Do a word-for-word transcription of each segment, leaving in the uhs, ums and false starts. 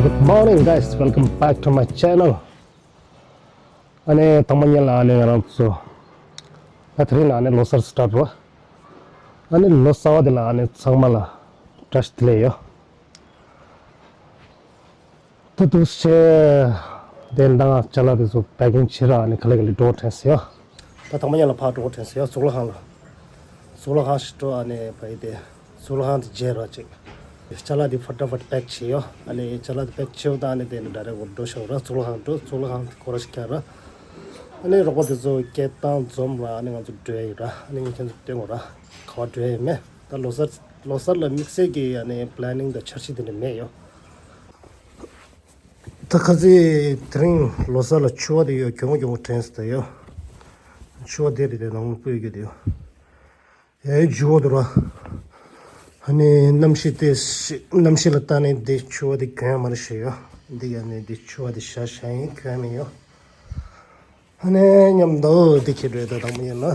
Good morning, guys. Welcome back to my channel. ཨ་ནི་དང་པོ་ཉིད་ལ་ཨ་ནི་ང་རང་ཚོ་ད་དེ་རིང་ལ་ཨ་ནི་ལོ་གསར་སི་ཊར་ཊི་རོ། ཨ་ནི་ལོ་གསར་པ་དེ་ལ་ཨ་ནི་ཚང་མ་ལ་བཀྲ་ཤིས་བདེ་ལེགས་ཡོད། ད་འདུག་སེ་དེ་འདང་ཅ་ལག་དེ་ཚོ་པེ་ཀིང་བྱེད་ར། ཨ་ནི་ག་ལེ་ག་ལེ་འགྲོ་དྲན་སོང་ཡ། ད་དང་པོ་ཉིད་ལ་ཕར་འགྲོ་དྲན་སོང་ཡ། གཙུག་ལག་ཁང་ལ། གཙུག་ལག་ཁང་ཞིག་འགྲོ། ཨ་ནི་བ་ཡི་དེ་གཙུག་ལག་ཁང་དེ་མཇལ་ར་ཅིག་ཅ་ལག་དེ་ཕ་ཏྲ་ཕ་ཏྲ་པེག་བྱས་ཡོད། ཨ་ནི་ཅ་ལག་དེ་པེག་བྱས་ཡོད། ད་ཨ་ནི་དེ་ནི་ཌའི་རེག་འགྲོ་ཤོག་ར། གཙུག་ལག་ཁང་འགྲོ། གཙུག་ལག་ཁང་དེ་སྐོར་ར་ཞིག་རྒྱག་ར། ཨ་ནི་རོགས་པ་དེ་ཚོ་སྐད་བཏང་འཛོམས་ར། ཨ་ནི་ང་ཚོ་འགྲོ་ཡ་ཡོད་ར། ཨ་ནི་ངས་ཁྱེད་ཚོ་སྟོན་དགོས་ར། ག་བ་འགྲོ་ཡ་ཡོད་མེད། ད་ལོ་གསར་ལོ་གསར་ལ་དམིགས་བསལ་གྱི་ཨ་ནི་པི་ལེ་ནིང་དང་འཆར་གཞི་དེ་འདྲ་མེད་ཡོད། ད་ཁ་སང་དེ་རིང་ལོ་གསར་ལ་ཕྱུ་པ་དེ་ཡོད། གྱོང་གྱོང་དྲན་སོང་ད་ཡོད། ཕྱུ་པ་དེ་རེད། དེ་ནང་སྤོས་རྒྱུ་དེ་ཡོད། ཡའི་འཇུ་བ་དུ་ར། ཨ་ནི་གནམ་གཤིས་དེ་ཤི་གནམ་གཤིས་ལ་ལྟ་ནས་དེ་ཕྱུ་པ་དེ་གྱོན་ཡ་མ་རེད་ཤི་ཡོད། འདི་ཡ་ནི་དེ་ཕྱུ་པ་དེ་ཤ་ཤ་ཡིན། གྱོན་མི་ཡོད། ཨ་ནི་མཉམ་དུ་དེ་ཁྱེར་འགྲོ་ཡ། ད་དང་པོ་ཉིད་ལ་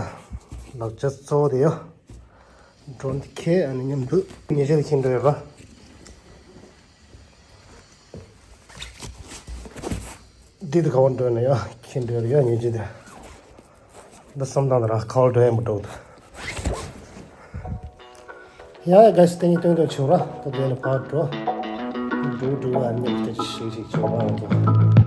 ལག་ཆ་གཙོ་བོ་དེ་ཡོད། ཌོ་རོན་དེ་ཁྱེར། ཨ་ནི་མཉམ་དུ་ཉེས་ཆད་དེ་ཁྱེར་འགྲོ་ཡ་ར། འདི་དེ་ག་བ་འགྲོ་ན་ཡ་ཁྱེར་འགྲོ་ཡ་ཡ་ཉེས་ཆད་དེ། འདི་བསམ་སྟངས་དེ་ར་ག་བ་འགྲོ་ཡ་མི་འགྲོ་ད། ཡ་ཡ་ག་ཤི་དེ་ནི་སྟོན་སྟོན་ཆོག་ར། ད་དེ་ནི་ཕར་འགྲོ། འགྲོ་འགྲོ། ཨ་ནི་སྐད་ཆ་ཤིག་ཤིག་ཆོག་ར། ད་ར་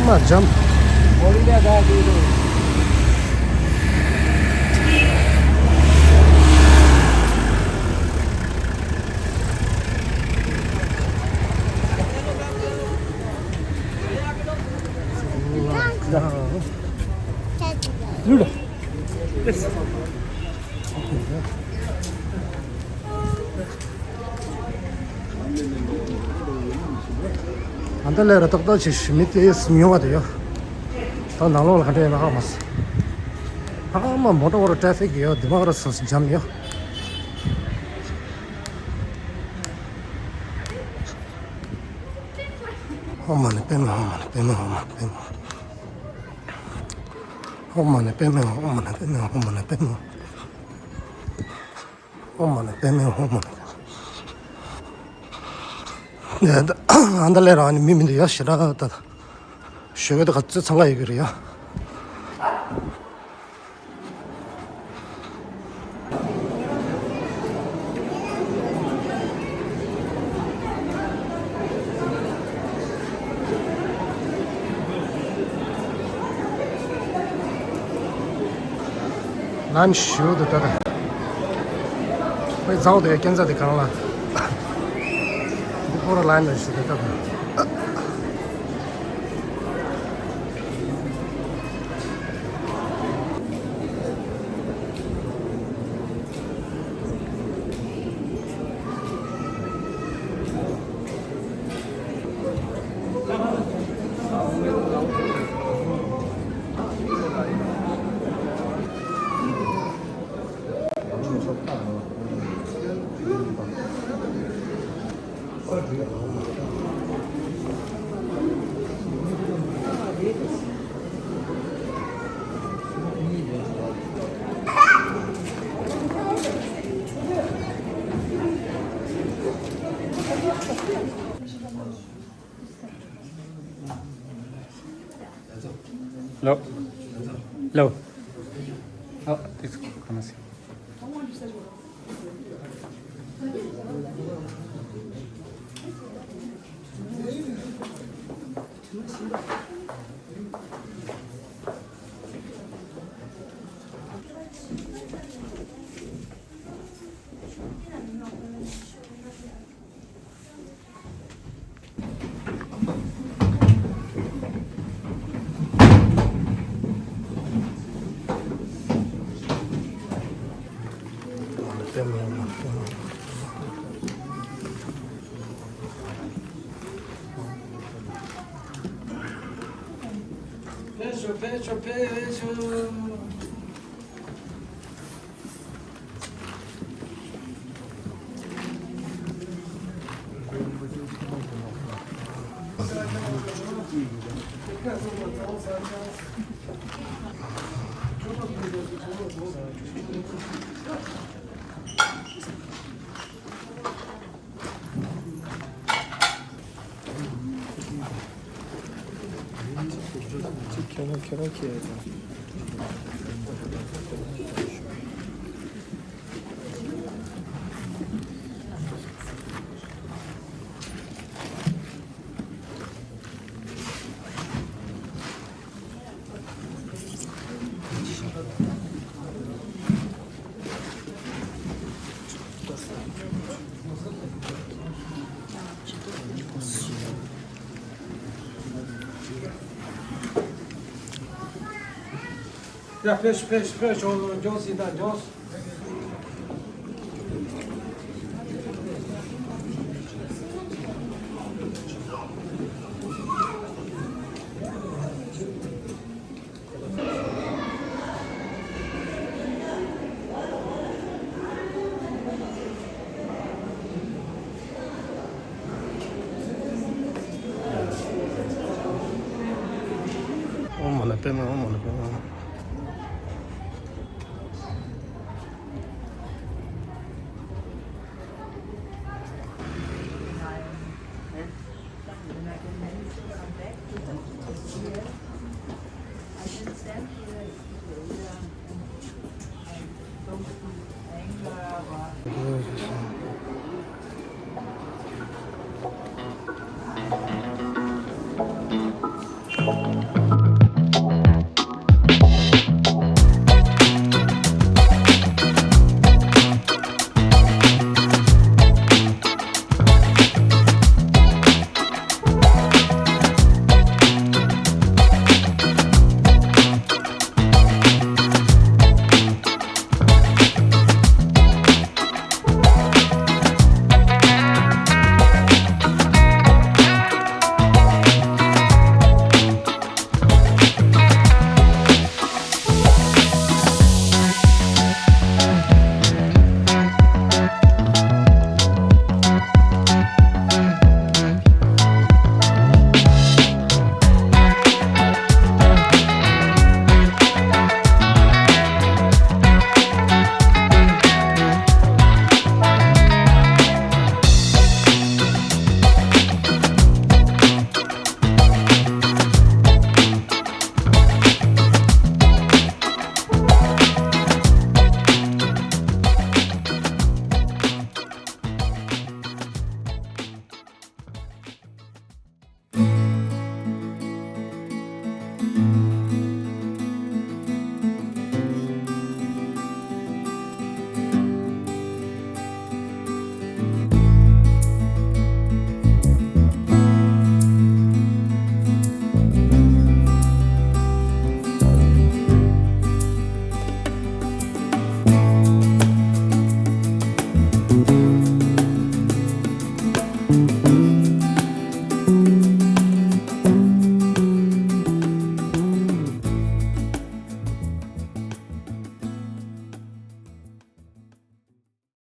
མ་འཇམ། ཨ་འདི་ལས་ར་ཏག་ཏག་ཅིག་ཞི་མི་དེ་ཉོ་བ་དེ་ཡོད། ད་ནང་ལོགས་ལ་ག་འདྲ་ཡོད་ན་ཧ་མ་སོང་། ཧ་མ་མོ་ཊ་བོ་ར་ཊ་ཕིག་ཡོད། དེ་མ་ར་སོ་སོ་འཇམ་ཡོད། ཧོ་མ་ནི་པདྨེ། ཧོ་མ་ནི་པདྨེ། ཧོ་མ་ནི་པདྨེ། ཧོ་མ་ནི་པདྨེ། ཧོ་མ་ནི་པདྨེ། ཧོ་མ་ནི་པདྨེ། ཨོཾ་མ་ཎི་པདྨེ་ཧཱུྃ། མ་ཎི་པདྨེ། ཨ་འདི་ལས་རང་ནི་མི་མི་འདུག་ཡ། ཞེ་དྲག་ད་ཞོགས་ཀས་ད་ག་ཚོད་འཚང་ཁ་ཡོད་ཀྱི་རེད་ཡ། ལན་ཞུ་དུ་ད་ད། ཁོས་ཚང་དུ་ཡ་སྐྱེན་ཚ་དེ་གང་ལ། འདི་ཕོ་ར་ལན་ཞུ་དུ་ད་ད། Hello. Hello. ཨ། དེ་ཚོ་ག་མ་ཟེར། ཕེབས་ཤོག་ཕེབས་ཤོག་ཕེབས་ཤོག་ཁྱེད་རང་ཁྱེད་རང་ཁྱེད་རང་། ཡ་ཕེབས་ཕེབས་ཕེབས་ཤོག་མགྱོགས་སི་ད་མགྱོགས། ཨོཾ་མ་ཎི་པདྨེ། ཨོཾ་མ་ཎི་པདྨེ།